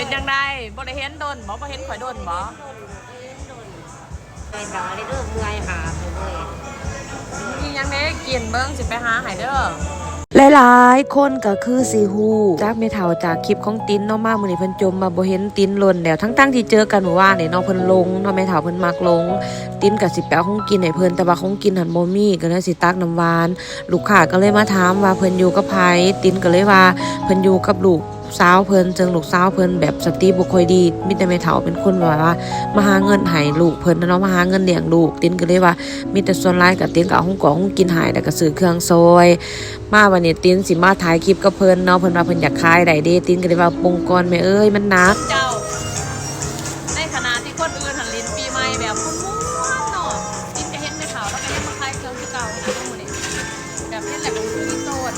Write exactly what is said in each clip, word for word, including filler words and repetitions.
เป็นจังได๋ บ่ได้เห็นโดนบ่ บ่เห็นข่อยโดนบ่ ไปหาเลยเด้อ เมื่อยหาไปเลย มีหยังแหน่กินเบิ่ง สิไปหาให้เด้อ หลายๆคนก็คือสิฮู้จักแม่เฒ่าจากคลิปของตินเนาะ มามื้อนี้เพิ่นจ่มมาบ่เห็นตินโดนแล้ว ทั้งๆที่เจอกันมื้อวานนี่เนาะ เพิ่นหลงเนาะ แม่เฒ่าเพิ่นมักหลง ตินก็สิไปเอาของกินให้เพิ่น แต่ว่าของกินหั่นบ่มี ก็เลยสิตักน้ำหวาน ลูกค้าก็เลยมาถามว่าเพิ่นอยู่กับไผ ตินก็เลยว่าเพิ่นอยู่กับลูกสาวเพิ่น ซึ่งลูกสาวเพิ่นแบบสติบ่ค่อยดี มีแต่แม่เฒ่าเป็นคนแบบว่ามาหาเงินให้ลูกเพิ่นนะเนาะ มาหาเงินเลี้ยงลูก ตินก็เลยว่ามีแต่ส่วนหลายก็ตินก็เอาของกองของกินให้ แล้วก็ซื้อเครื่องซอย มาวันนี้ตินสิมาถ่ายคลิปกับเพิ่นเนาะ เพิ่นว่าเพิ่นอยากขายได้เด้ ตินก็เลยว่าปงก่อนแม่เอ้ย มันหนัก เจ้า ในขณะที่คนอื่นหันเล่นปีใหม่แบบม่วนๆเนาะ ตินก็เห็นแม่เฒ่าแล้วก็ยังมาขายเครื่องคือเก่านะมื้อนี้ แบบเฮ็ดแหละก็คือมีโซน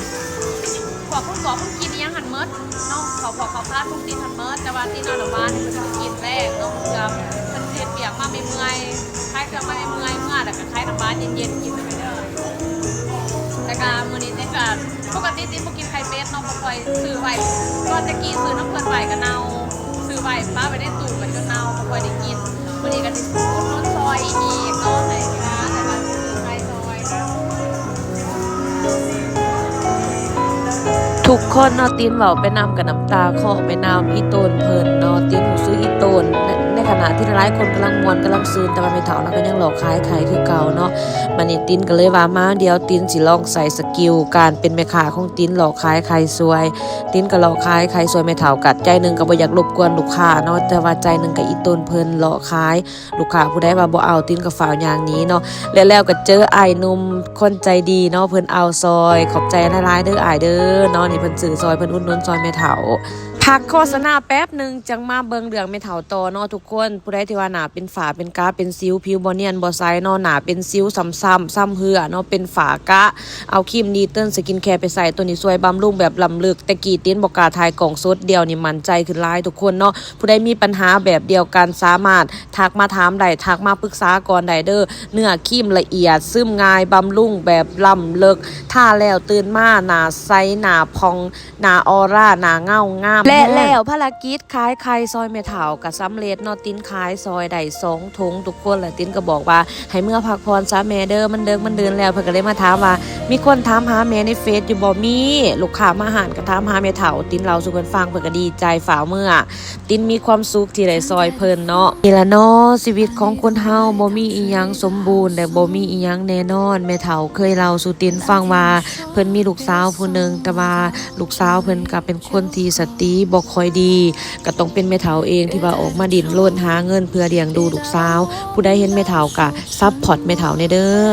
พวกของกองของกินอิหยังหันหมดเนาะ เขาพวกเขาพาทุกทีหันหมด แต่ว่าที่นอนหลังบ้านนี่เพิ่นสิกินแรกเนาะ เพื่อเพิ่นสิเฮ็ดเวียกมาเมื่อยๆ ขายเครื่องมาเมื่อยๆ เมื่อแล้วก็ขายน้ำหวานเย็นๆ กินไปเด้อ แล้วก็มื้อนี้ตินก็ ปกติตินบ่กินไข่เป็ดเนาะ บ่ค่อยซื้อไว้ ก่อนแต่กี้ซื้อน้ำเพิ่นไว้ก็เน่า ซื้อไว้ปะไว้ในตู้ก็จนเน่า บ่ค่อยได้กิน มื้อนี้ก็สิอุดหนุนซอยอีกเนาะ ให้ร้านแล้วก็ซื้อไข่ซอย ทุกคนเนาะ ตินเว้าไปนำก็น้ำตาคลอไปนำ อีโตนเพิ่นเนาะ ตินรู้สึกอีโตน ใน ในขณะที่หลายๆคนกำลังม่วนกำลังซื่น แต่ว่าแม่เฒ่าลาวก็ยังหลอกขายไข่คือเก่าเนาะ บัดนี้ตินก็เลยว่ามา เดี๋ยวตินสิลองใส่สกิลการเป็นแม่ค้าของติน หลอกขายไข่ซวย ตินก็หลอกขายไข่ซวยแม่เฒ่า ก็ใจหนึ่งก็บ่อยากรบกวนลูกค้าเนาะ แต่ว่าใจหนึ่งก็อีโตนเพิ่นหลอกขาย ลูกค้าผู้ใดว่าบ่เอา ตินก็ฟ้าวย่างหนีเนาะ แล้ว แล้วก็เจออ้ายหนุ่มคนใจดีเนาะ เพิ่นเอาซอย ขอบใจหลายๆเด้ออ้ายเด้อเนาะ นี่เพิ่นซื้อซอย เพิ่นอุดหนุนซอยแม่เฒ่า พักโฆษณาแป๊บหนึ่ง จั่งมาเบิ่งเรื่องแม่เฒ่าต่อเนาะทุกคน ผู้ใดที่ว่าหน้าเป็นฝ้าเป็นกระ เป็นสิว ผิวบ่เนียนบ่ใสเนาะ หน้าเป็นสิวซ้ำๆ ซ้ำเหื่อเนาะ เป็นฝ้ากระ เอาครีมดีเทิลสกินแคร์ไปใส่ ตัวนี้ช่วยบำรุงแบบล้ำลึก แต่กี้ตินบ่กล้าถ่ายกล้องสด เดี๋ยวนี้มั่นใจขึ้นหลายทุกคนเนาะ ผู้ใดมีปัญหาแบบเดียวกันสามารถทักมาถามได้ ทักมาปรึกษาก่อนได้เด้อ เนื้อครีมละเอียด ซึมง่าย บำรุงแบบล้ำลึก ทาแล้วตื่นมาหน้าใส หน้าผ่อง หน้าออร่า หน้าเงางาม และ แฮง แล้วภารกิจขายไข่ซอยแม่เฒ่าก็สำเร็จเนาะ ตินขายซอยได้สองถุงทุกคน แล้วตินก็บอกว่าให้เมือพักผ่อนซะแม่เด้อ มันดึกมันดื่นแล้ว เพิ่นก็เลยมาถามว่ามีคนถามหาแม่ในเฟซอยู่บ่ มี ลูกค้ามาฮ้านก็ถามหาแม่เฒ่า ตินเล่าสู่เพิ่นฟัง เพิ่นก็ดีใจฟ้าวเมือ ตินมีความสุขที่ได้ซอยเพิ่นเนาะ นี่ล่ะเนาะ ชีวิตของคนเฮาบ่มีอิหยังสมบูรณ์ และบ่มีอิหยังแน่นอน แม่เฒ่าเคยเล่าสู่ตินฟังว่า เพิ่นมีลูกสาวผู้หนึ่ง แต่ว่าลูกสาวเพิ่นก็เป็นคนที่สติบ่ค่อยดี ก็ต้องเป็นแม่เฒ่าเองที่ว่าออกมาดิ้นรนหาเงินเพื่อเลี้ยงดูลูกสาว ผู้ใดเห็นแม่เฒ่าก็ซัพพอร์ตแม่เฒ่าแหน่เด้อ